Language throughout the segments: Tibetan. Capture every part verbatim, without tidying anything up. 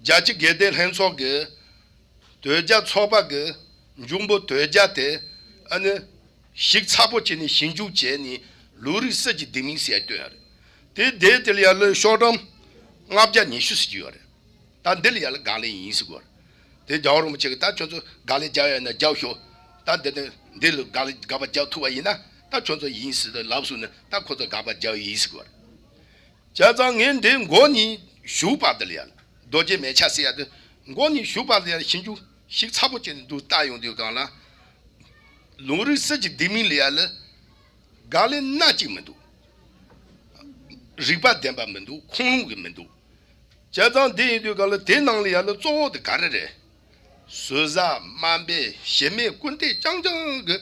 རྒྱལ་སྤྱི་དགེ་ལྡན་ལྷན་ཚོགས་ཀྱི་དོལ་རྒྱལ་ཚོགས་པ་གི་འབྱུང་པོ་དོལ་རྒྱལ་དེ་ཨ་ནི་ཞིབ་ཚགས་པོ་བྱས་ནས་ཞིབ་འཇུག་བྱས་ནས་ལུང་རིགས་སྲིད་ཀྱི་ལྡེ་མིག་ཟེར་ཡ་བཏོན་ཡ་རེད། དེ་དེ་དེ་ལ་ཡ་ལ་ཤོག་གྲངས་ལྔ་བརྒྱ་ཉི་ཤུ་ཟེར་གྱི་ཡོད་རེད། ད་འདི་ལ་ཡ་ལ་དགག་ལན་ཡིན་ཟེར་གྱི་ཡོད་རེད། དེ་རྒྱལ་བ་རིན་པོ་ཆེ་གིས་ད་ཁྱོད་ཚོ་དགག་ལན་རྒྱག་ཡ་ཡོད་ན་རྒྱབ་ཤོག་ད་འདི་ནི་འདི་ལ་དགག་ལན་དགག་པ་རྒྱག་ཐུབ་པ་ཡིན་ན་ད་ཁྱོད་ཚོ་ཡིན་ཟེར་ལབ་སོང་ན་ད་ཁོ་ཚོ་དགག་པ་རྒྱག་ཡིན་ཟེར་གྱི་ཡོད་རེད། བྱས་ཙང་ངས་འདི་མགོ་ནས་གཞུག་བར་དུ་ལ་ཡ་ལ་རྡོ་རྗེ་མལ་ཆ་ཟེར་ཡ་དེ་མགོ་ནས་གཞུག་བར་དུ་ལ་ཡ་ལ་ཞིབ་འཇུག་ཞིབ་ཚགས་པོ་བྱས་ནས་འདུག་ལྟ་ཡོང་དུས་སྒང་ལ། ལུང་རིགས་སྲིད་ཀྱི་ལྡེ་མིག་ལ་ཡ་ལ་དགག་ལན་སྣ་གཅིག་མི་འདུག་རིགས་པ་ལྡན་པ་མི་འདུག་ཁུངས་ལུང་གི་མི་འདུག་བྱས་ཙང་འདི་ཡིན་དུས་སྒང་ལ་དེ་ནང་ལ་ཡ་ལ་གཙོ་བོ་དེ་ག་རེ་རེད། ཟོལ་ཟ་དམའ་འབེབས་ཞི་མོལ་སྐུར་འདེབས་རྐྱང་རྐྱང་གི་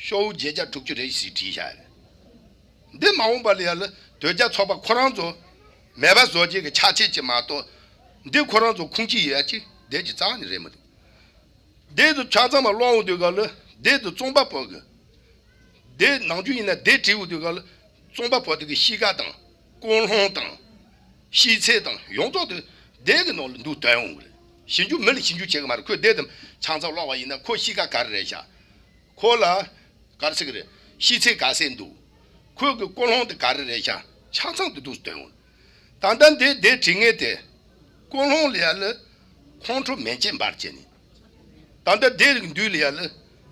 ཤོག་བུ་བརྒྱད་བརྒྱ་དྲུག་ཅུ་རེ་ཞིག་བྲིས་བཞག་རེད། འདི་མ་འོངས་པ་ལ་ཡ་ལ་དོལ་རྒྱལ་ཚོགས་པ་ཁོ་རང་ཚོ་མེད་པ་བཟོ་བྱེད་ཀྱི་ཆ་ཆེ་ཅིག་མ་གཏོགས་འདི་ཁོ་རང་ཚོ་ཁུངས་སྐྱེལ་ཡོད་ཡ་ཅིག་དེ་ཅིག་རྩ་བ་ནས་རེད་མི་འདུག་དེ་ཚོ་ཆ་ཚང་མ་ཀློག་འོང་དུས་སྒང་ལ་དེ་ཚོ་རྩོམ་པ་པོ་གི་དེ་ནང་རྒྱུ་ཡིན་ན་དེ་བྲིས་འོང་དུས་སྒང་ལ་རྩོམ་པ་པོ་དེ་གི་གཤིས་ཀ་དང་ཀུན་སློང་དང་ཤེས་ཚད་དང་ཡོངས་རྫོགས་དེ་དེ་གི་ནང་ལ་འདུ་དོན་འོང་གི་རེད། ཞིབ་འཇུག་མི་ལ་ཞིབ་འཇུག་བྱེད་གི་མ་རེད། ཁོས་དེ་དང་ཆ་ཚང་ཀློག་པ་ཡིན་ན་ཁོ་གཤིས་ཀ་ག་རེ་རེད་ཤག་ཁོ་ལ་ག་རེ་ཟེར་གི་རེད། ཤེས་ཚད་ག་ཚད་འདུག་ཁོས་གི་ཀུན་སློང་དེ་ག་རེ་རེད་ཤག་ཆ་ཚང་དེ་འདུག་སྟོན་འོང་། ད་ལྟ་འདི་འདི་བྲིས་མཁན་དེ་ཀུན་སློང་ལ་ཡ་ལ་ཁོང་ཁྲོ་མེ་ལྕེ་འབར་བྱས་ནས། ད་ལྟ་འདི་རིགས་འདུས་ལ་ཡ་ལ་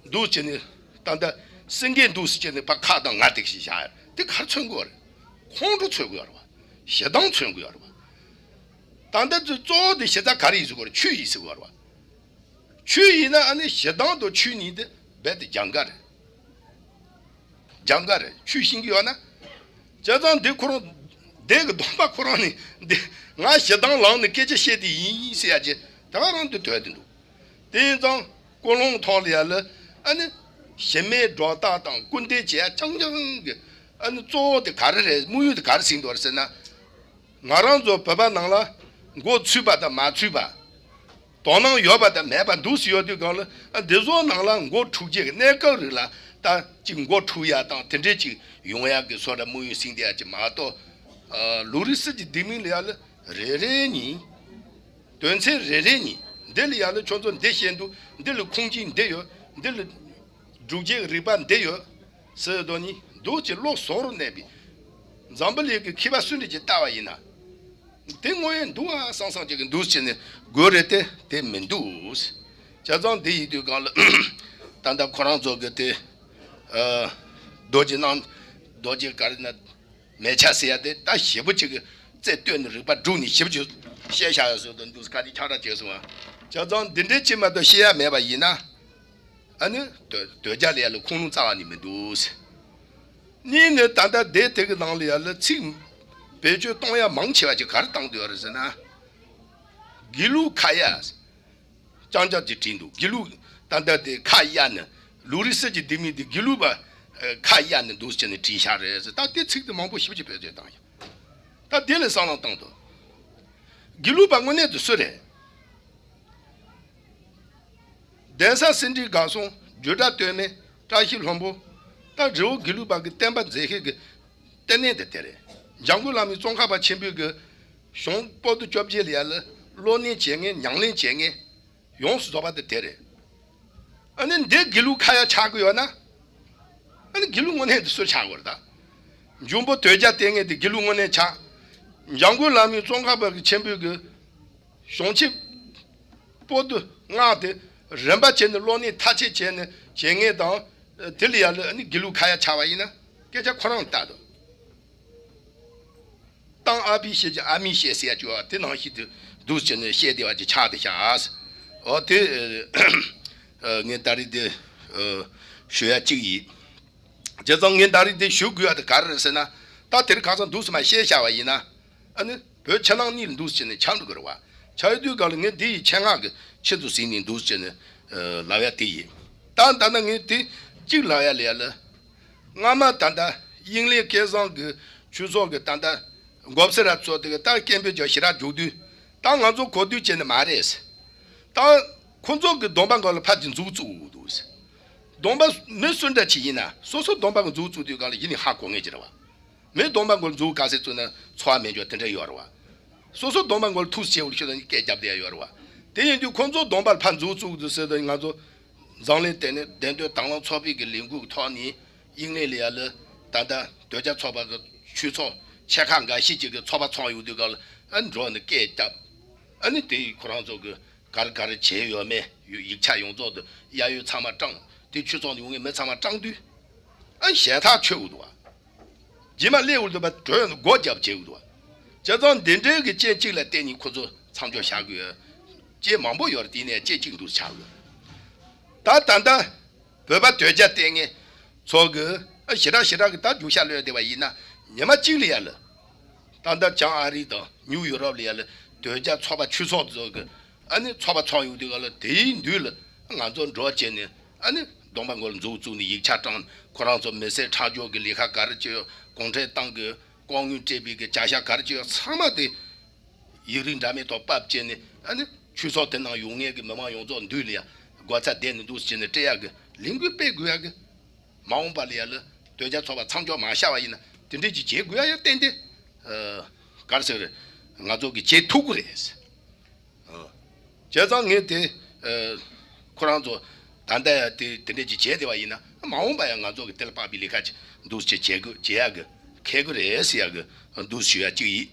འདུག་བྱས་ནས་ད་ལྟ་སེང་གེ་འདུག་སེ་བྱས་ནས་ཕ་ཁ་དང་ང་དེ་ཞིག་བཞག་ཡ་དེ་ག་རེ་མཚོན་གི་ཡོད་རེད། ཁོང་ཁྲོ་མཚོན་གི་ཡོད་རེད་བ། ཞེ་སྡང་མཚོན་གི་ཡོད་རེད་བ། ད་ལྟ་དེ་གཙོ་བོ་དེ་ཞེ་སྡང་ག་རེ་ཡིན་ཟེར་གི་ཡོད་རེད། ཆོས་ཡིན་ཟེར་གི་ཡོད་རེད་བ། ཆོས་ཡིན་ན་ཨ་ནི་ཞེ་སྡང་དང་ཆོས་གཉིས་དེ་རྦད་དེ་རྒྱང་ག་རེད། རྒྱང་ག་རེད། ཆོས་ཤེས་ཀྱི་ཡོད་ན། བྱས་ཙང་འདི་ཁོ་རང་འདི་གི་སྡོམ་པ་ཁོ་རང་ནི་འདི་ང་ཞེ་སྡང་ལངས་ནས་སྐད་ཆ་བཤད་དེ་ཡིན་ཟེར་ཡ་ཅེ་ད་ག་རང་དུ་དོད་དེ་འདུག་དེ་ཡིན་ཙང་ཀུན་སློང་ཐོག་ལ་ཡ་ལ་ཨ་ནི་ཞི་མོལ་སྒྲོ་བཏགས་དང་སྐུར་འདེབས་བྱེད་ཡ་རྐྱང་རྐྱང་གི་ཨ་ནི་གཙོ་བོ་དེ་ག་རེ་རེད། དམིགས་ཡུལ་དེ་ག་རེ་ཟིན་འདུག་རེད་ཟེར་ན། ང་རང་ཚོ་བོད་པ་ནང་ལ་མགོ་ཚོས་པ་དང་མ་ཚོས་པ། དོ་སྣང་ཡོད་པ་དང་མེད་པ་འདུག་སེ་ཡོད་དུས་སྒང་ལ་འདི་ཚོ་ནང་ལ་མགོ་འཁྲུག་རྒྱུ་གི་གནས་སྐབས་རིགས་ལ་ད་ཅིག་མགོ་འཁྲུག་ཡ་དང་དེ་འདྲས་ཅིག་ཡོང་ཡ་གི་བཟོ་འདྲ་དམིགས་ཡུལ་ཟིན་བསྡད་ཡ་ཅིག་མ་གཏོགས། ལུང་རིགས་སྲིད་ཀྱི་ལྡེ་མིག་ལ་ཡ་ལ་རེ་རེ་གཉིས། དོན་ཚན་རེ་རེ་གཉིས། འདི་ལ་ཡ་ལ་ཁྱོད་ཚོ་འདི་བཤད་འདུག་འདི་ལ་ཁུངས་སྐྱེལ་འདི་ཡོད། འདི་ལ་སྒྲུབ་བྱེད་ཀྱི་རིགས་པ་འདི་ཡོད། ཟེར་དོ་ནི་འདུག་ཅེས་བློ་བཟང་རུ་གནས་པའི་འཛམ་བུ་གླིང་གི་མཁས་པ་སུ་འདྲ་ཅིག་ལྟ་བ་ཡིན་ན། དེ་དངོས་ཡོད་འདུག་ཨ་བསམ་བསམ་ཅིག་གི་འདུག་ཅེས་ནི་དགོས་རེད་དེ་དེ་མི་འདུག་བྱས་ཙང་འདི་ཡིན་དུས་སྒང་ལ་ད་ལྟ་ཁོ་རང་ཚོ་གི་དེ་རྡོ་རྗེ་གནང་རྡོ་རྗེ་ག་རེ་ན། མལ་ཆ་ཟེར་ཡ་དེ་ད་ཞེ་པོ་ཅིག་གི་རྩལ་བཏོན་ནས་རིག་པ་བསྒྲུབས་ནས་ཞེ་པོ་ཅིག་བཤད་བཞག་ཡ་བཟོ་དང་འདུག་ཁ་དེ་ཁྱག་ར་བྱས་སོང་ཨ། བྱས་ཙང་འདི་འདྲའི་ཅིག་མ་གཏོགས་བཤད་ཡ་མེད་པ་ཡིན་ན། ཨ་ནི་དོ་དོལ་རྒྱལ་ལ་ཡ་ལ་ཁུངས་ལུང་རྩ་བ་ནས་མི་འདུག་གཉིས་ནི་ད་ལྟ་སྡེ་དེ་གི་ནང་ལ་ཡ་ལ་ཚིག་བེད་སྤྱོད་གཏོང་ཡ་མང་ཆེ་བ་ཅིག་ག་རེ་བཏང་འདུག་ཡོད་རེད་ཟེར་ན། དགེ་ལུགས་ཁ་ཡ། རྐྱང་རྐྱང་ཅིག་བྲིས་འདུག་དགེ་ལུགས་ད་ལྟ་དེ་ཁ་གཡར་ནས་ལུང་རིགས་སྲིད་ཀྱི་ལྡེ་མིག་དེ་དགེ་ལུགས་པ་ཁ་གཡར་ནས་འདུག་ཟེར་ནས་བྲིས་བཞག་རེད་ཟེར། ད་དེ་ཚིག་དེ་མང་པོ་ཞེ་པོ་ཅིག་བེད་སྤྱོད་བཏང་ཡོད། ད་དེ་ལ་བསམ་བློ་བཏང་དོ། དགེ་ལུགས་པ་དངོས་གནས་དེ་སུ་རེད། གདན་ས་སེ་འབྲས་དགའ་གསུམ་བརྒྱུད་གྲྭ་སྟོད་སྨད་བཀྲ་ཤིས་ལྷུན་པོ། ད་རི་བོ་དགེ་ལུགས་པ་གི་བསྟན་པ་མཛད་མཁན་གྱི་ལྟེ་གནས་དེ་དེ་རེད། འཇམ་མགོན་བླ་མའི་ཙོང་ཁ་པ་ཆེན་པོའི་གི་གཞུང་པོ་ཏི་བཅོ་བརྒྱད་ལ་ཡ་ལ་སློབ་གཉེར་བྱེད་མཁན་ཉམས་ལེན་བྱེད་མཁན་ཡོངས་སུ་རྫོགས་པ་དེ་དེ་རེད། ཨ་ནི་འདི་དགེ་ལུགས་ཁ་ཡ་ཆགས་ཀྱི་ཡོད་ན། ཨ་ནི་དགེ་ལུགས་དངོས་གནས་དེ་སུ་ཆགས་དགོས་རེད་ད། འཇུམ་པོ་དོལ་རྒྱལ་ལྟེ་གནས་དེ་དགེ་ལུགས་དངོས་གནས་ཆགས། འཇམ་མགོན་བླ་མའི་ཙོང་ཁ་པ་གི་ཆེན་པོའི་གི་གཞུང་ཆེན་པོ་ཏི་ལྔ་དེ་རིམ་པ་བྱས་ནས་སློབ་གཉེར་མཐར་ཕྱིན་བྱས་ནས་བྱེད་མཁན་དང་། དེ་ལ་ཡ་ལ་ཨ་ནི་དགེ་ལུགས་ཁ་ཡ་ཆགས་པ་ཡིན་ན་སྐད་ཆ་ཁོ་རང་ལྟ་དོ། གཏམ་ཨ་ཕས་བཤད་ཀྱི་ཨ་མས་བཤད་ཟེར་ཡ་ཅིག་ཡོད་པ་དེ་ནང་བཞིན་དུ་འདུག་ཟེར་ནས་བཤད་བསྡད་པ་ཅིག་ཆགས་བསྡད་ཤག་འོ་དེ་ངས་ད་རེས་དེ་ཞུ་ཡ་གཅིག་ཡིན། བྱས་ཙང་ངས་ད་རེས་དེ་ཞུ་དགོས་ཡ་དེ་ག་རེ་རེད་ཟེར་ན། ད་དེར་ཁ་སང་འདུག་སེ་མར་བཤད་བཞག་པ་ཡིན་ན། ཨ་ནི་བོད་ཕྱི་ནང་གཉིས་ལ་འདུག་སེ་བྱས་ནས་ཁྱབ་འགྲོ་གི་རེད་བ། ཁྱབ་ཡོང་དུས་སྒང་ལ་ངས་འདི་ཡི་ཆེད་མངགས་ཀྱི་ཆེད་དུ་ཟིན་ནས་འདུག་སེ་བྱས་ནས་ལབ་ཡ་དེ་ཡིན། ད་ད་ལྟ་ངས་དེ་གཅིག་ལབ་ཡ་ལ་ཡ་ལ། སྔ་མ་ད་ལྟ་དབྱིངས་གླིང་སྐལ་བཟང་གི་ཆོས་ཚོགས་ཀྱི་ད་ལྟ་མགོ་སེར་ར་ཚོ་དེ་གི་ད་སྐད་འབོད་རྒྱག་ཞེ་དྲག་རྒྱུག་དུས། ད་ང་ཚོ་གོ་དུས་བྱས་ནས་མ་རེད། ད་ཁོ་ཚོ་གི་སྡོམ་པ་འགོ་ལ་ཕར་གྱི་མཛུབ་བཙུགས་འདུག་སྡོམ་པ་མི་སུ་འདྲ་ཅིག་ཡིན་ན་སོ་སོ་སྡོམ་པ་གི་མཛུབ་བཙུགས་དུས་སྒང་ལ་ཡིན་ནི་ཧ་གོ་ངེས་ཀྱི་རེད་བ། མི་སྡོམ་པ་འགོ་ལ་མཛུབ་ག་ཚད་བཙུགས་ན་ཚོར་བ་མེད་འཇོག་དེ་འདྲ་ཡོད་རེད་བ། སོ་སོ་སྡོམ་པ་མགོ་ལ་ཐུག་བྱས་འུར་ཤོད་དང་སྐད་རྒྱབ་བསྡད་ཡ་ཡོད་རེད་བ། དེ་ཡིན་དུས་ཁོང་ཚོ་སྡོམ་པ་ལ་ཕར་འཛུགས་བཙུགས་འདུག་ཟེར་དུས་ང་ཚོ་འཛམ་གླིང་དེ་ནས་བདེན་དོན་དྭང་བླངས་ཚོགས་པའི་གི་ལས་འགུལ་གི་ཐོག་ནས་དབྱིན་ལན་ལ་ཡ་ལ་ད་ལྟ་དོལ་རྒྱལ་ཚོགས་པ་གི་ཆོས་ཚོགས་ཆེ་ཁག་འགའ་ཤས་ཅིག་གི་ཚོགས་པ་ཚོགས་ཡོང་དུས་སྐབས་ལ་ཨ་འགྲོ་ནས་སྐད་རྒྱབ། ཨ་ནི་དེ་ཁོ་རང་ཚོ་གི་ག་རེ་ག་རེ་བྱས་ཡོད་མེད་ཡིག་ཆ་ཡོངས་རྫོགས་དེ་གཡས་གཡོན་ཚང་མ་བཀྲམ། དེ་ཆོས་ཚོགས་ནས་ཡོང་མཁན་མི་ཚང་མ་བཀྲམ་དུས་ཨ་ཞལ་ཐག་ཆོད་འདུག་བ། རྗེས་མ་སླེབས་འོང་དུས་པ་གྲོས་སྒོ་རྒྱབ་བྱེད་འོང་དུས་པ། བྱས་ཙང་འདི་འདྲའི་གི་རྐྱེན་གཅིག་ལ་བརྟེན་ནས་ཁོ་ཚོ་མཚམས་འཇོག་བྱ་དགོས། རྐྱེན་མང་པོ་ཡོད་རེད། དེ་ནས་རྐྱེན་གཅིག་འདུག་ཆགས་དགོས། ད་ད་ལྟ་བོད་པ་དོལ་རྒྱལ་བསྟེན་མཁན་ཚོ་གི་ཨ་ཞེ་དྲག་ཞེ་དྲག་གི་ད་རྒྱུག་ཤར་ལོས་བསྡད་པ་ཡིན་ན་ཉི་མ་གཅིག་ལ་ཡ་ལ། ད་ལྟ་བྱང་ཨ་རི་དང་ནིའུ་ཡུ་རོབ་ལ་ཡ་ལ་དོལ་རྒྱལ་ཚོགས་པ་ཆོས་ཚོགས་ཚོ་གི་ཨ་ནི་ཚོགས་པ་ཚོགས་ཡོང་དུས་ག་ལ་དེའི་མདུན་ལ་ང་ཚོ་འགྲོ་བྱས་ནས་ཨ་ནི་སྡོམ་པ་མགོ་ལ་འཛུགས་བཙུགས་ནས་ཡིག་ཆ་དྲངས། ཁོ་རང་ཚོ་མི་སེར་ཁྲག་སྦྱོར་གྱི་ལས་ཀ་ག་རེ་བྱས་ཡོད། གུང་ཁྲན་ཏང་གི་ལྐོག་དངུལ་སྤྲད་པའི་གི་བྱ་བཞག་ག་རེ་བྱས་ཡོད་ཚང་མ་དེ་ཡིག་རིགས་འདྲ་མིན་ཐོག་ཕབ་བྱས་ནས་ཨ་ནི་ཆོས་ཚོགས་དེ་ནང་ཡོང་མཁན་གྱི་མི་མང་ཡོངས་རྫོགས་མདུན་ལ་ཡ་སྒོ་རྩ་བསྡད་ནས་འདུག་ཟེར་ནས་སྤྲད་ཡག་གི་ལས་འགུལ་སྤེལ་དགོས་ཡག་གི། མ་འོངས་པ་ལ་ཡ་ལ་དོལ་རྒྱལ་ཚོགས་པ་མཚམས་འཇོག་མ་བྱས་པ་ཡིན་ན་དེ་འདྲས་ཀྱི་བྱེད་དགོས་ཡ་ཡ་ཏན་ཏན་ཨ་ག་རེ་ཟེར་རེད། ང་ཚོ་གི་བྱེད་ཐུབ་ཀྱི་རེད། ཨ། བྱས་ཙང་ངས་དེ་ཨ་ཁོ་རང་ཚོ་ད་ལྟ་ཡ་དེ་དེ་འདྲས་ཀྱི་བྱས་བསྡད་པ་ཡིན་ན་མ་འོངས་པ་ཡ་ང་ཚོ་གི་དེ་ལ་དཔག་པའི་ལས་ཀ་ཅིག་འདུག་སེ་བྱེད་དགོས་བྱེད་ཡ་གི་ཁེལ་གི་རེད་ཟེར་ཡ་གི་འདུག་ཞུ་ཡ་གཅིག་ཡིན།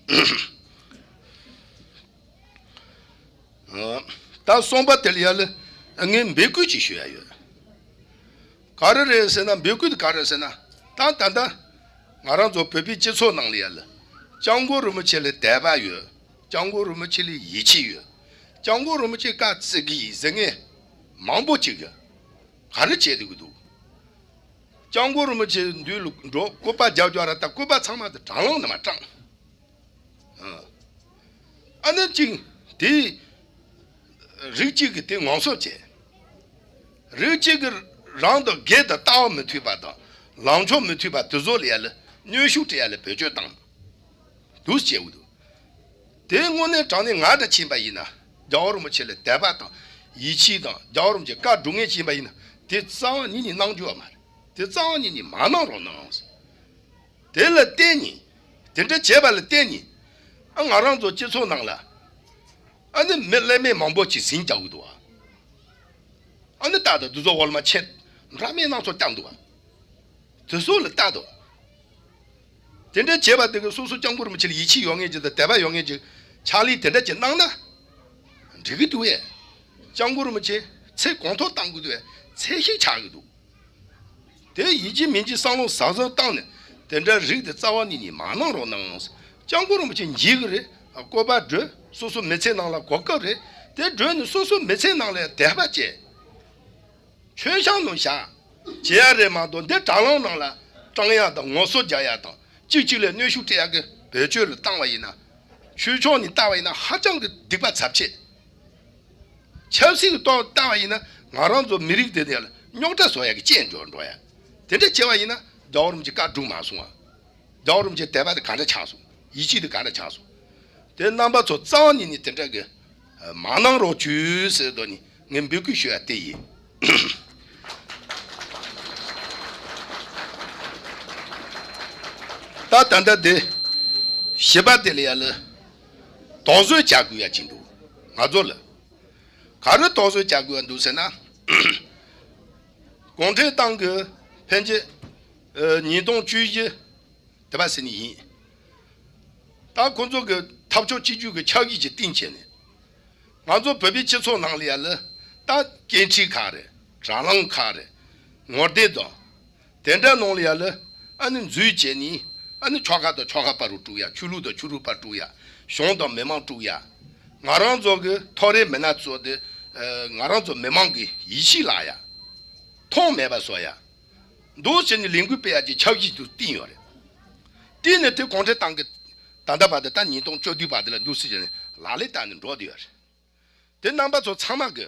ཨ། ད་གསུམ་པ་དེ་ལ་ཡ་ལ་ངས་འབོད་སྐུལ་ཅིག་ཞུ་ཡ་ཡོད། ག་རེ་རེད་ཟེར་ན་འབོད་སྐུལ་དེ་ག་རེ་ཟེར་ན་ད་ད་ལྟ་ང་རང་ཚོ་བོད་པའི་སྤྱི་ཚོགས་ནང་ལ་ཡ་ལ་སྐྱབས་མགོན་རིན་པོ་ཆེ་ལ་དད་པ་ཡོད། སྐྱབས་མགོན་རིན་པོ་ཆེ་ལ་ཡིད་ཆེས་ཡོད། སྐྱབས་མགོན་རིན་པོ་ཆེ་བཀའ་བརྩི་གི་ཡིན་ཟེར་མཁན་མང་པོ་ཅིག་གིས་ག་རེ་བྱས་འདུག་གི་འདུག་སྐྱབས་མགོན་རིན་པོ་ཆེ་མདུན་ལ་འགྲོ་སྐུ་པར་རྒྱབ་རྒྱག་ར་ད་སྐུ་པར་ཚང་མ་དེ་དྲ་ལམ་ནང་མ་བཀྲམ། ཨ། ཨ་ནི་གཅིག་དེ་རིགས་གཅིག་གི་དེ་ངོ་སོ་བྱས། རིགས་གཅིག་གི་རང་དང་སྒེར་དང་ལྟ་བ་མི་མཐུན་པ་དང་ལངས་ཕྱོགས་མི་མཐུན་པ་དེ་ཚོ་ལ་ཡ་ལ་གནོན་ཤུགས་སྤྲད་ཡ་ལ་བེད་སྤྱོད་བཏང་། འདུག་སེ་བྱས་འདུག་དེ་དངོས་གནས་དྲང་གནས་ང་འདྲ་ཕྱིན་པ་ཡིན་ན་རྒྱལ་བ་རིན་པོ་ཆེ་ལ་དད་པ་དང་ཡིད་ཆེས་དང་རྒྱལ་བ་རིན་པོ་ཆེ་བཀའ་སྒྲུབ་མཁན་ཕྱིན་པ་ཡིན་ན་དེ་རྩ་བ་ཉིད་ནས་གནང་རྒྱུ་ཡོད་མ་རེད། དེ་རྩ་བ་ཉིད་ནས་མ་གནང་རོགས་གནང་། དེ་ལ་བརྟེན་ནས་དེ་འདྲ་བྱས་པ་ལ་བརྟེན་ནས་ཨ་ང་རང་ཚོ་སྤྱི་ཚོགས་ནང་ལ་ཨ་ནི་མི་ཀླད་མེད་མང་པོ་ཅིག་ཟིང་རྒྱག་གི་འདུག་ཨ། ཨ་ནི་ལྟ་དང་དེ་ཚོ་འོག་ལ་མ་ཆད་འདྲ་མིན་སྣ་ཚོགས་བཏང་འདུག་ཨ། དེ་ཚོ་ལ་ལྟ་དང་། དེ་འདྲ་བྱས་པ་དེ་གི་སོ་སོ་སྐྱབས་མགོན་རིན་པོ་ཆེ་ལ་ཡིད་ཆེས་ཡོད་མཁན་ཅིག་དང་དད་པ་ཡོད་མཁན་ཅིག་ཕྱག་ལས་དེ་འདྲ་ཅིག་གནང་ན་འགྲིག་གི་འདུག་ཨེ། སྐྱབས་མགོན་རིན་པོ་ཆེ་ཚེ་གང་ཐོག་བཏང་གི་འདུག་ཨེ། ཚད་གཞི་ཆགས་གི་འདུག་དེ་ཡིན་གཅིག་མིན་གཅིག་བསམ་བློ་ཟབ་ཟབ་བཏང་ནས་དེ་འདྲ་རིགས་དེ་རྩ་བ་ཉིད་ནས་མ་གནང་རོགས་གནང་། སྐྱབས་མགོན་རིན་པོ་ཆེ་འཇིགས་ཀྱི་རེད། སྐུ་པར་བྲོས་སོ་སོ་མི་ཚེ་ནང་ལ་གོ་སྐབས་རེད། དེ་བྲོས་ནས་སོ་སོ་མི་ཚེ་ནང་ལ་དད་པ་བྱས། མཆོད་བཤམས་ནང་བཞག་བྱེད་ཡ་རེད་མ་གཏོགས་འདི་དྲ་ལམ་ནང་ལ་བཀྲམ་ཡ་དང་ངོ་སོ་རྒྱག་ཡ་དང་གཅིག་གཅིག་ལ་གནོན་ཤུགས་སྤྲད་ཡ་གི་བེད་སྤྱོད་ལ་བཏང་བ་ཡིན་ན། ཆོས་ཕྱོགས་ནས་བལྟ་བ་ཡིན་ན་ཧ་ཅང་གི་སྡིག་པ་ཚབས་ཆེ། ཆབ་སྲིད་ཀྱི་ཐོག་བལྟ་བ་ཡིན་ན་ང་རང་ཚོ་མི་རིགས་དེ་ནས་ལ་རྙོག་དྲ་བཟོ་ཡ་གི་རྐྱེན་འགྲོ་འགྲོ་ཡ། དེ་འདྲ་བྱས་པ་ཡིན་ན་རྒྱལ་བ་རིན་པོ་ཆེ་བཀའ་སྒྲུབ་མ་སོང་ང་། རྒྱལ་བ་རིན་པོ་ཆེ་དད་པ་དེ་ག་འདྲ་ཆགས་སོང་། ཡིད་ཆེས་དེ་ག་འདྲ་ཆགས་སོང་། དེ་རྣམ་པ་ཚོ་རྩ་བ་ཉིད་ནས་དེ་འདྲ་གི་མ་གནང་རོགས་བྱོས་ཟེར་དོ་ནི་ངས་འབོད་སྐུལ་ཞུ་ཡ་དེ་ཡིན། ད་ད་ལྟ་དེ་བཞི་པ་དེ་ལ་ཡ་ལ་དོགས་ཟོན་བྱ་དགོས་ཡ་ཅིག་འདུག་ང་ཚོ་ལ་ག་རེ་དོགས་ཟོན་བྱ་དགོས་ཡ་འདུག་ཟེར་ན། གུང་ཁྲན་ཏང་གི་ཕན་ཆད་ཉིས་སྟོང་བཅུ་བཞི་དེ་བ་ཟེར་ནི་ཡིན། ད་ཁོང་ཚོ་གི་འཐབ་ཕྱོགས་གཅིག་གྱུར་གྱི་ཆབ་སྲིད་ཀྱི་སྟེང་བྱས་ནས། ང་ཚོ་བོད་པའི་སྤྱི་ཚོགས་ནང་ལ་ཡ་ལ་ད་སྐད་འཕྲིན་ཁག་རེད། དྲ་ལམ་ཁག་རེད། ངོ་དེབ་དང་། དེ་འདྲ་ནང་ལ་ཡ་ལ་ཨ་ནི་འཛུལ་བྱས་ནས་ཨ་ནི་ཕྱོགས་ཁག་དང་ཕྱོགས་ཁག་བར་དུ་དཀྲུག་ཡ། ཆོས་ལུགས་དང་ཆོས་ལུགས་བར་དཀྲུག་ཡ། གཞུང་དང་མི་མང་དཀྲུག་ཡ། ང་རང་ཚོ་གི་ཐོ་རེ་མི་སྣ་ཚོ་དེ་ང་རང་ཚོ་མི་མང་གི་ཡིད་ཆེས་བརླག་ཡ། མཐོང་མེད་པ་བཟོ་ཡ། འདུག་ཟེར་ནས་ལས་འགུལ་སྤེལ་ཡག་གི་ཆབ་སྲིད་དུ་བཏིང་ཡོད་རེད། བཏིང་ནས་དེ་གུང་ཁྲན་ཏང་གི་ད་ལྟ་བར་དུ་ད་ཉིས་སྟོང་བཅུ་བདུན་བར་དུ་ལ་འདུག་ཟེར་ནས་ལག་ལེན་བསྟར་ནས་འགྲོ་བསྡད་ཡོད་རེད། དེ་རྣམ་པ་ཚོ་ཚང་མ་གི་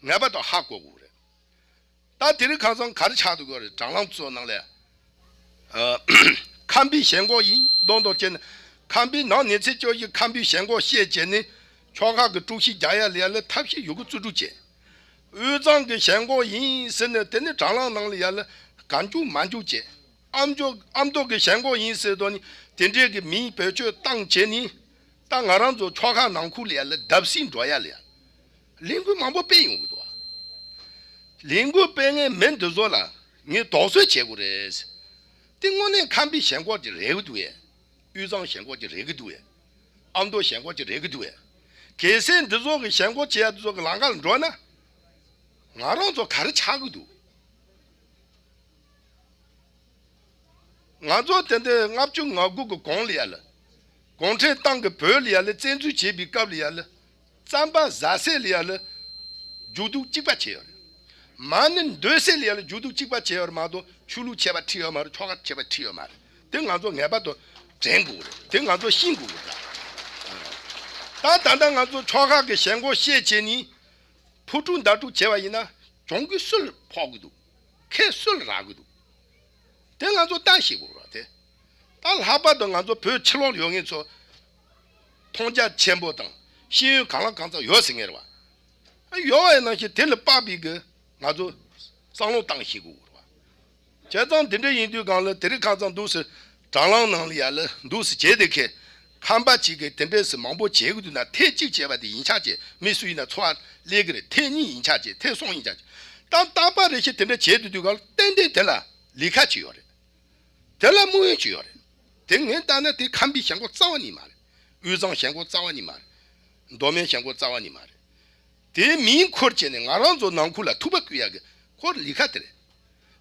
ངེས་པར་དུ་ཧ་གོ་དགོས་རེད། ད་དེ་རིང་ཁ་སང་ག་རེ་ཆགས་འདུག་གོ་རེད། དྲ་ལམ་ཚོ་ནང་ལ། ཨ། ཁམས་པའི་ཞེན་ཁོག་ཡིན་མདོག་མདོག་བྱས་ནས་ཁམས་པའི་ནང་ཉིན་མཚན་བཅོ་བཞི་ཁམས་པའི་ཞེན་ཁོག་བཤད་བྱས་ནས་ཕྱོགས་ཁག་གི་དཀྲུག་ཤིང་རྒྱག་ཡ་ལ་ཡ་ལ་ཐབས་ཤེས་ཡོད་རྒུ་རྩིས་སྤྲོད་བྱས། དབུས་གཙང་གི་ཞེན་ཁོག་ཡིན་ཟེར་ནས་དེ་ནི་དྲ་ལམ་ནང་ལ་ཡ་ལ་གང་བྱུང་མང་བྱུང་བྱས། ཨ་མདོ་ཨ་མདོ་གི་ཞེན་ཁོག་ཡིན་ཟེར་དོ་ནི་དེ་འདྲས་གི་མིང་བེད་སྤྱོད་བཏང་བྱས་ནི། ད་ང་རང་ཚོ་ཆོལ་ཁ་ནང་ཁུལ་ལ་ཡ་ལ་བརྡབ་གསིག་འགྲོ་ཡ་ལ་ཡ། ལས་འགུལ་མང་པོ་སྤེལ་ཡོང་གི་འདུག་བ། ལས་འགུལ་སྤེལ་མཁན་མི་འདི་ཚོ་ལ་ངས་དོགས་ཟོན་བྱེད་དགོས་རེད། དེ་དངོས་གནས་ཁམས་པའི་ཞེན་ཁོག་ཅིག་རེད་གི་འདུག་ཡ། དབུས་གཙང་ཞེན་ཁོག་ཅིག་རེད་གི་འདུག་ཡ། ཨ་མདོ་ཞེན་ཁོག་ཅིག་རེད་གི་འདུག་ཡ། གལ་སྲིད་འདི་ཚོ་གི་ཞེན་ཁོག་བྱེད་ཡ་འདི་ཚོ་གི་ལམ་ཁ་ལ་འགྲོ་ན། ང་རང་ཚོ་ག་རེ་ཆགས་གི་འདུག་ང་ཚོ་དེ་འདྲའི་ལྔ་བཅུ་ང་དགུ་གི་གོང་ལ་ཡ་ལ། གུང་ཁྲན་ཏང་གི་བོད་ལ་ཡ་ལ་བཙན་འཛུལ་བྱས་པའི་སྐབས་ལ་ཡ་ལ། རྩམ་པ་ཟ་སའི་ལ་ཡ་ལ། རྒྱུག་རྡོ་གཅིག་པ་བྱས་ཡོད་རེད། མ་ཎི་འདོན་སའི་ལ་ཡ་ལ་རྒྱུག་རྡོ་གཅིག་པ་བྱས་ཡོད་རེད་མ་གཏོགས་ཆོས་ལུགས་ཁྱད་པར་ཁྲིད་ཡོད་མ་རེད། ཆོལ་ཁ་ཁྱད་པར་ཁྲིད་ཡོད་མ་རེད། དེ་ང་ཚོ་ངེས་པར་དུ་དྲན་དགོས་རེད། དེ་ང་ཚོ་ཤེས་དགོས་རེད་ད། ད་ད་ལྟ་ང་ཚོ་ཆོལ་ཁ་གི་ཞེན་ཁོག་བཤད་བྱས་ནས། ཕུ་དཀྲུག་མདའ་དཀྲུག་བྱས་པ་ཡིན་ན་གྱོང་གུན་སུ་ལ་ཕོག་གི་འདུག་ཁེ་སུ་ལ་རག་གི་འདུག་དེ་ང་ཚོ་ལྟ་ཤེས་དགོས་རེད་དེ། ད་ལྷག་པར་དུ་ང་ཚོ་བོད་ཕྱི་ལོགས་ཡོད་མཁན་ཚོ་མཐོང་རྒྱ་ཆེན་པོ་དང་ཤེས་ཡོན་གང་ལ་གང་འཚམ་ཡོད་ཟེར་མཁན་རེད་བ། ཡོད་བ་ཡིན་ནང་བཞིན་དེ་ལ་དཔག་པའི་གི་ང་ཚོ་བསམ་བློ་བཏང་ཤེས་དགོས་རེད་བ། བྱས་ཙང་དེ་འདྲ་ཡིན་དུས་སྒང་ལ་དེ་རིང་ཁ་སང་འདུག་སེ་དྲ་ལམ་ནང་ལ་ཡ་ལ་འདུག་སེ་བྱས་དེ་ཁེ་ཁམས་པ་གཅིག་གིས་དེ་འདྲས་སེ་མང་པོ་བྱེད་གི་འདུག་ན། ཐེངས་གཅིག་བྱས་པ་དེ་ཡིན་ཆགས་བྱས། མི་སུ་ཡིན་ན་ཚོར་བ་སླེབས་གི་རེད། ཐེངས་གཉིས་ཡིན་ཆགས་བྱས། ཐེངས་གསུམ་ཡིན་ཆགས་བྱས། ད་རྟག་པ་རེ་བཞིན་དེ་འདྲ་བྱས་དུས་དུས་སྒང་ལ་ཏན་ཏན་དེ་ལ་ལས་ཀ་ཅིག་ཡོད་རེད། དེ་ལ་དམིགས་ཡུལ་ཅིག་ཡོད་རེད། དེ་ངས་ལྟ་ན་དེ་ཁམས་པའི་ཞེན་ཁོག་རྩ་བ་ཉིད་མ་རེད། དབུས་གཙང་ཞེན་ཁོག་རྩ་བ་ཉིད་མ་རེད། མདོ་སྨད་ཞེན་ཁོག་རྩ་བ་ཉིད་མ་རེད། དེའི་མིང་ཁུར་བྱས་ནས་ང་རང་ཚོ་ནང་ཁུལ་ལ་ཐུག་པ་བསྐུལ་ཡག་གི་ཁོར་ལས་ཀ་དེ་རེད།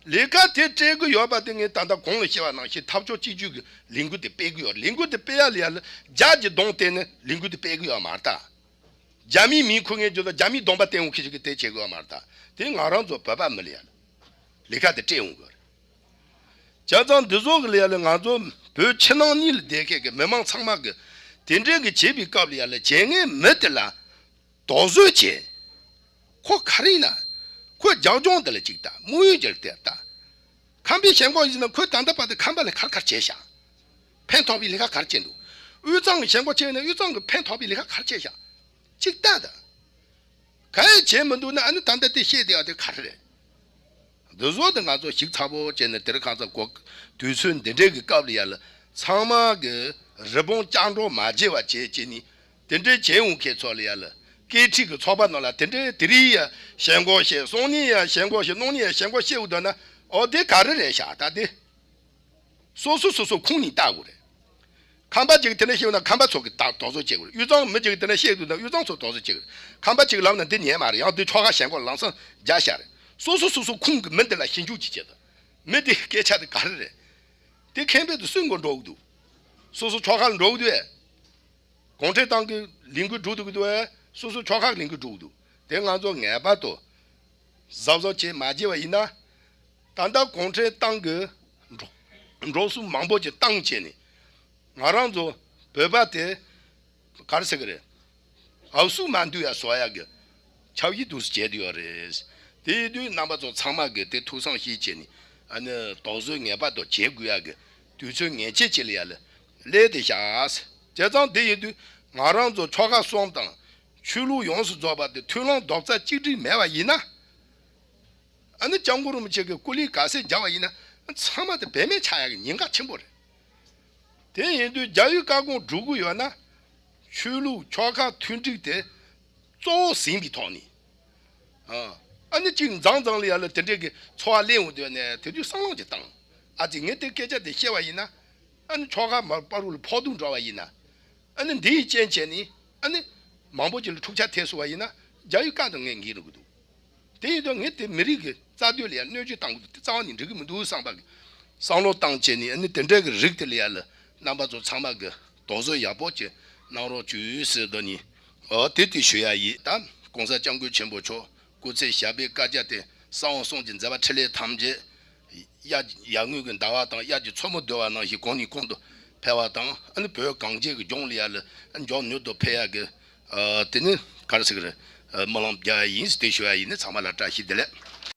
ལས་ཀ་དེ་སྤྲད་གི་ཡོད་པ་དེ་ངས་ད་ལྟ་གོང་ལ་བཤད་པ་ནང་བཞིན་འཐབ་ཕྱོགས་གཅིག་གྱུར་གྱི་ལས་འགུལ་དེ་སྤེལ་གི་ཡོད། ལས་འགུལ་དེ་སྤེལ་ཡ་ལ་ཡ་ལ་རྒྱ་གི་གདོང་བསྟན་ནས་ལས་འགུལ་དེ་སྤེལ་གི་ཡོད་མ་རེད་ད། རྒྱ་མིའི་མིང་ཁུར་མཁན་ཚོ་དང་རྒྱ་མིའི་གདོང་པ་བསྟན་འོང་མཁན་ཞིག་གིས་དེ་བྱེད་གི་ཡོད་མ་རེད་ད། དེ་ང་རང་ཚོ་བོད་པ་མི་ལ་ཡ་ལ་ལས་ཀ་དེ་སྤྲད་འོང་གི་ཡོད་རེད། བྱས་ཙང་འདི་ཚོ་གི་ལ་ཡ་ལ་ང་ཚོ་བོད་ཕྱི་ནང་གཉིས་ལ་བསྡད་མཁན་གྱི་མི་མང་ཚང་མ་གི་དེ་འདྲའི་གི་བྱེད་པའི་སྐབས་ལ་ཡ་ལ་བྱེད་མཁན་མི་དེ་ལ་དོགས་ཟོན་བྱེད། ཁོ་ག་རེ་ཡིན་ན། ཁོའི་རྒྱབ་ལྗོངས་དེ་ལ་ཅིག་ལྟ། དམིགས་ཡུལ་དེ་ལ་ལྟ། ཁམས་པའི་ཞེན་ཁོག་ཡིན་ན་ཁོས་ད་ལྟ་བར་དུ་ཁམས་པ་ལ་ག་རེ་ག་རེ་བྱས་ཤག་ཕན་ཐོགས་པའི་ལས་ཀ་ག་རེ་བྱས་འདུག་དབུས་གཙང་གི་ཞེན་ཁོག་བྱས་ན་དབུས་གཙང་གི་ཕན་ཐོགས་པའི་ལས་ཀ་ག་རེ་བྱས་ཤག་ཅིག་ལྟ་དང་། གང་ཡང་བྱས་མི་འདུག་ན་ཨ་ནི་ད་ལྟ་དེ་བཤད་བསྡད་ཡ་དེ་ག་རེ་རེད། འདི་ཚོ་དེ་ང་ཚོ་ཞིབ་ཚགས་པོ་བྱས་ནས་དེ་རིང་ཁ་སང་གོ་དུས་ཚོད་འདི་འདྲའི་གི་སྐབས་ལ་ཡ་ལ་ཚང་མ་གི་རི་བོང་ལྕགས་སྒྲོག་མ་བརྗེ་བ་བྱས་བྱས་ནི་དེ་འདྲའི་བྱས་འོང་མཁན་ཚོ་ལ་ཡ་ལ་སྐད་འཕྲིན་གི་ཚོགས་པ་ནང་ལ་དེ་འདྲའི་དེ་རིང་ཡ་ཞེན་ཁོག་བཤད། སང་ཉིན་ཡ་ཞེན་ཁོག་བཤད། གནངས་ཉིན་ཡ་ཞེན་ཁོག་བཤད་འོང་དུས་ན་ཨོ་དེ་ག་རེ་རེད་ཤག་ད་དེ། སོ་སོ་སོ་སོ་ཁུངས་ནས་བལྟ་དགོས་རེད། ཁམས་པ་ཅིག་དེ་འདྲ་བཤད་ན་ཁམས་པ་ཚོ་གི་ད་དོགས་ཟོན་བྱེད་དགོས་རེད། དབུས་གཙང་མི་ཅིག་དེ་འདྲ་བཤད་འདུག་ན་དབུས་གཙང་ཚོ་དོགས་ཟོན་བྱེད་དགོས་རེད། ཁམས་པ་ཅིག་ལབ་ན་འདི་ཉན་མ་རེད། ཡང་འདི་ཆོལ་ཁ་ཞེན་ཁོག་ལམ་སང་རྒྱག་བཞག་རེད། སོ་སོ་སོ་སོ་ཁུངས་ཀྱི་མི་འདི་ལ་ཞིབ་འཇུག་ཅིག་བྱེད་དང་། མི་འདི་སྐད་ཆ་དེ་ག་རེ་རེད། དེ་མཁན་པོ་དེ་སུའི་མགོ་འགྲོ་གི་འདུག་སོ་སོ་ཆོལ་ཁ་ལ་འགྲོ་གི་འདུག་ཨེ། གུང་ཁྲན་ཏང་གི་ལས་འགུལ་སྒྲུག་འདུག་གི་འདུག་ཨེ། སོ་སོ་ཆོལ་ཁ་གི་ལས་འགུལ་སྒྲུག་གི་འདུག་དེ་ང་ཚོ་ངེས་པར་དུ་གཟབ་གཟབ་བྱས་མ་བྱས་པ་ཡིན་ན། ད་ལྟ་གུང་ཁྲན་ཏང་གི་འགྲོ་འགྲོ་སོང་མང་པོ་ཅིག་བཏང་བྱས་ནས་ང་རང་ཚོ་བོད་པ་དེ་ག་རེ་ཟེར་གི་རེད། འུ་སུ་མ་འདུས་ཡ་བཟོ་ཡ་གི་ཆབ་ཡིག་འདུག་སེ་བྱས་བསྡད་ཡོད་རེད། དེ་ཡིན་དུས་རྣམ་པ་ཚོ་ཚང་མ་གི་དེ་ཐུགས་བསམ་བཞེས་བྱས་ནས་ཨ་ནི་དོགས་ཟོན་ངེས་པར་དུ་བྱེད་དགོས་ཡ་གི་དུས་ཚོད་ངེས་ཅན་ཅིག་ལ་ཡ་ལ་སླེབས་བསྡད་ཤག་བྱས་ཙང་དེ་ཡིན་དུས་ང་རང་ཚོ་ཆོལ་ཁ་གསུམ་དང་ཆོས་ལུགས་ཡོངས་སུ་རྫོགས་པ་དེ་མཐུན་ལམ་རྡོག་རྩ་གཅིག་སྒྲིལ་མེད་པ་ཡིན་ན། ཨ་ནི་སྐྱབས་མགོན་རིན་པོ་ཆེ་གི་སྐུ་ལས་ག་ཚད་རྒྱག་པ་ཡིན་ན་ཚང་མ་དེ་བེད་མེད་ཆགས་ཡག་གི་ཉེན་ཁ་ཆེན་པོ་རེད། དེ་ཡིན་དུས་རྒྱ་ཡུལ་བཀའ་དགོངས་སྒྲུབ་དགོས་ཡོད་ན་ཆོས་ལུགས་ཆོལ་ཁ་མཐུན་སྒྲིལ་དེ་གཙོ་བོ་ཟིན་པའི་ཐོག་ནས། ཨ་ཨ་ནི་གཅིག་མཚམས་མཚམས་ལ་ཡ་ལ་དེ་འདྲས་ཀྱི་ཚོར་བ་སླེབས་འོང་དུས་ནས་དེ་དུས་བསམ་བློ་ཅིག་བཏང་། ཨ་ཙི་ངས་དེ་སྐད་ཆ་དེ་བཤད་པ་ཡིན་ན་ཨ་ནི་ཆོལ་ཁ་མ་བར་དུ་ལ་ཕོག་ཐུག་འགྲོ་བ་ཡིན་ན་ཨ་ནི་འདི་ཡི་རྐྱེན་བྱས་ནས་ཨ་ནི་མང་པོ་ཅིག་ལ་འཁྲུག་ཆ་ཐེབས་སོང་བ་ཡིན་ན་རྒྱ་ཡུལ་བཀའ་དང་ངས་འགལ་འགྲོ་གི་འདུག་དེ་ཡིན་དུས་ངས་དེ་མི་རིགས་ཀྱི་རྩ་དོན་ལ་ཡང་གནོད་སྐྱོན་བཏང་གི་འདུག་དེ་རྩ་བ་ནས་འགྲིག་གི་མི་འདུག་བསམ་པ་གི་བསམ་བློ་བཏང་བྱས་ནས་ཨ་ནི་དེ་འདྲ་གི་རིགས་དེ་ལ་ཡ་ལ་རྣམ་པ་ཚོ་ཚང་མ་གི་དོགས་ཟོན་ཡག་པོ་ཅིག་གནང་རོགས་བྱོས་ཟེར་དོ་ནི། ཨོ་དེ་དེ་ཞུ་ཡ་ཡིན། ད་༸གོང་ས་༸སྐྱབས་མགོན་ཆེན་པོ་མཆོག་སྐུ་ཚེ་ཞབས་པད་བསྐལ་བརྒྱ་དེ་གསང་བ་གསུམ་གྱི་མཛད་པ་འཕྲིན་ལས་ཐམས་ཅད་དབྱར་ཡར་ངོའི་གི་ཟླ་བ་དང་དབྱར་གྱི་མཚོ་མོ་བསྡུ་བ་ནང་བཞིན་གོང་ནས་གོང་དུ་འཕེལ་བ་དང་ཨ་ནི་བོད་གངས་ཅན་གྱི་ལྗོངས་ལ་ཡ་ལ་མགྱོགས་མྱུར་དུ་འཕེལ་ཡ་གི་ཨ་དེ་ནི་ག་རེ་ཟེར་གི་རེད། ཨ་སྨོན་ལམ་རྒྱག་ཡ་ཡིན་ཟེར་དེ་ཞུ་ཡ་ཡིན་ནི། ཚང་མ་ལ་བཀྲ་ཤིས་བདེ་ལེགས།